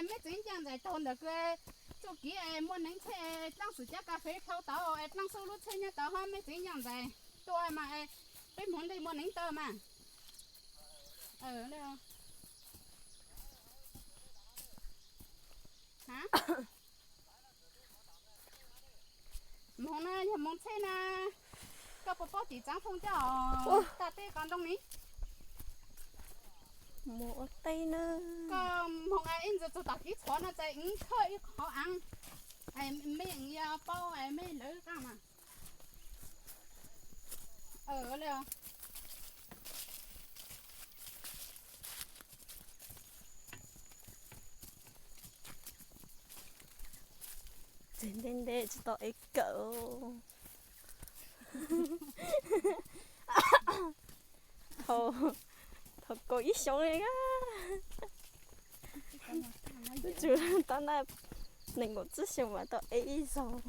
Mej txiv Yaj Ntxais taug ntawm kws txuj kev es muaj neev txhej, dlaab xwm cab kas fes dhau tod es dlaab xwb lub txhej nyob tod hab mej txiv Yaj Ntxais tuaj mas peb moog ntej muaj neev taw mas. Moog na, yog moog txhej na, koj puas paub tim Txaav Fooj coj tag teb qos ntoo ni? Moog ua teb na. Koj moog ib ntsis txug tom kev txhov no txais ib khawb ib qhov aav, mej yog paub mej lawv qaab mas. Txeg nteb nteb tsis tau ev kawm. Thaum, thaum kaum ib xyoos, tub tsuv tau na, nees nkaum tsib xyoos mas tau ev ib zaug.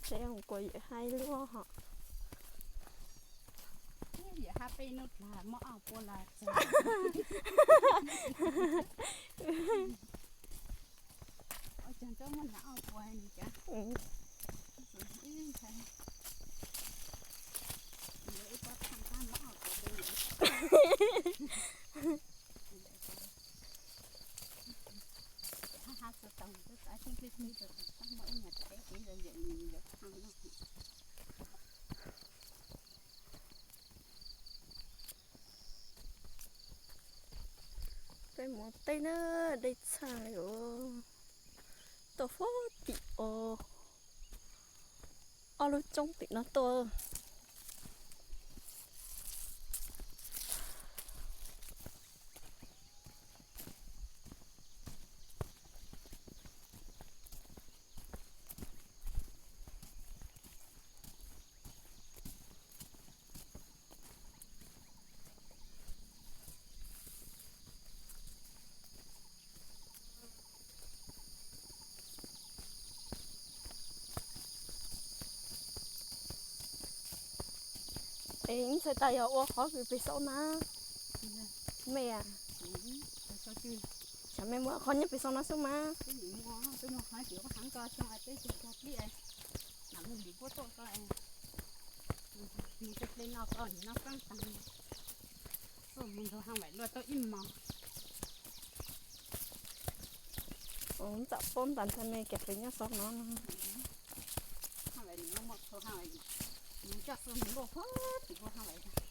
Tsev kuas yawm hab ib lub hos. Yawm hab peb nub dlaag muaj ob pua los txog. Ua caag tub muaj dlaag ob pua ni cas. Ib ntshai, ib pob thaaj kab muab ob pua peb lawm. Hab hab txug tau tub xaav tub plig plig rua tug tub muaj ib nyuag teb kev yawm yawm thaaj no. Peb mus teb na, dej txhaaj li os. Tuaj fuab tim os, ob lub coob tim no tuaj. Es ib ntxhais tas yog ua qhov kws pem xauv na. Mej, xyov mej muab qhov nyob pem xauv no xwb mas. Ntxawm paub ntas ntag me, kev pem nyob xauv no no. Coj xwb nkaus huab tim kuv hab lawm.